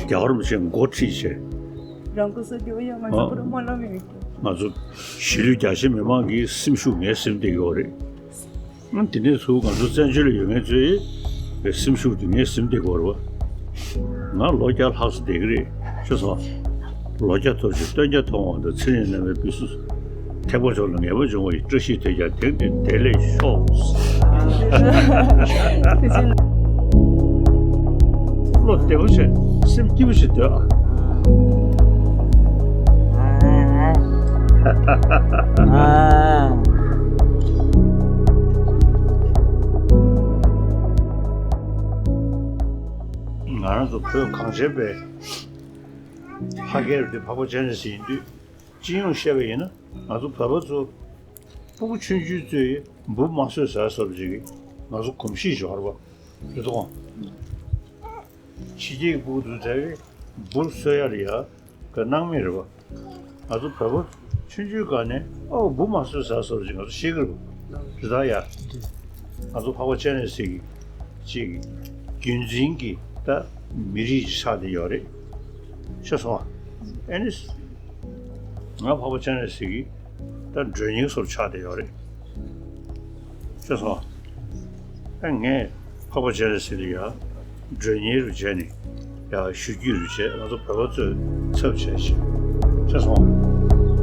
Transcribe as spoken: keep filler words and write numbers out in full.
རྒྱལ་བ་རིན་པོ་ཆེ་འགོ་ཁྲིད་བྱས། རང་སྐུ་སྲོག་སྐྱོབ་ཡ་ང་ཚོ་ཨ། བོད་ལ་སྨོན་ལམ་ཡོད་ཀྱི། ང་ཚོ་གཞིས་ལུས་རྒྱ་ཆེ་མི་མང་གི་སེམས་ཤུགས་ངའི་སེམས་བདེ་གི་ཡོད་རེད། ཨ། དེ་ནས་ཚུར་ང་ཚོ་བཙན་བྱོལ་ལ་ཡོད་མཁན་ཚོའི་སེམས་ཤུགས་དེ་ངའི་སེམས་བདེ་གི་ཡོད་རེད་བ། ང་ལོ་བརྒྱ་ལྷག་ཙམ་བསྡད་ཀྱི་རེད། ཤེས་སོང་། ལོ་བརྒྱ་ཐོབ་ཅིག་སྟོན་བརྒྱ་ཐོབ་འོང་དང་ཚེ་རིང་རྣམ་པའི་དཔེ་སྲིད། ཐེག་པ་མཆོག་ལ་ངེས་པར་འབྱུང་བ་ཡི། བཀྲ་ཤིས་དེ་ཀྱང་དེང་འདིར་བདེ་ལེགས་ཤོག། བློ་བདེ་པོ་བྱས། སེམས་སྐྱིད་པོ་བྱས་སྡོད་ཨ། ང་རང་ཚོ་བོད་གངས་ཅན་པའི་ལྷ་སྐལ་རུ་དེ་འཕགས་པ་སྤྱན་རས་གཟིགས་ཡིན་དུས། སྤྱི་ཡོངས་བཤད་པ་ཡིན་ན། ང་ཚོ་བོད་པ་ཚོ་སྤུ་གུ་ཆུང་ཆུང་ཚོས་འབུ་མ་གསོད་ཟེར་བཟོ་འདྲ་ཅིག་གི་ང་ཚོ་གོམས་གཤིས་ཤིག་ཡོད་རེད་པ། རེད་དོ། ཕྱི་རྒྱལ་གྱི་སྤུ་གུ་དེ་ཚོ་ད་གི་འབུ་གསོད་ཡ་ལ་ཡ་ག་སྣང་མེད་རེད་པ། ང་ཚོ་བོད་པ་ཆུང་ཆུང་སྒང་ནས་ཨོ་འབུ་མ་གསོད་ཟེར་བཟོ་འདྲ་ཅིག་ང་ཚོ་ཤེས་ཀྱི་རེད་པ། རེད་ད་ཡ། ང་ཚོ་འཕགས་པ་སྤྱན་རས་གཟིགས་ཀྱི་ཅིག་རྒྱུན་འཛིན་གྱི་ད་མི་རིགས་ཤིག་ཆགས་བསྡད་ཡོད་རེད། ཤེས་སོང་ཨ། ཨ་ནི། ང་འཕགས་པ་སྤྱན་རས་གཟིགས་ཀྱི་ད་མགྲོན་གཉེར་བཟོ་འདྲ་ཆགས་བསྡད་ཡོད་རེད། ཤེས་སོང་ཨ། ཨ་ངས་འཕགས་པ་སྤྱན་རས་གཟིགས་ལ་ཡ་མགྲོན་གཉེར་རུ་བྱས་ནས་ཡ་ཞུ་རྒྱུ་རུ་བྱས། ང་ཚོ་བོད་པ་ཚོའི་ཚབ་བྱས་ཤིག། ཤེས་སོང་ཨ།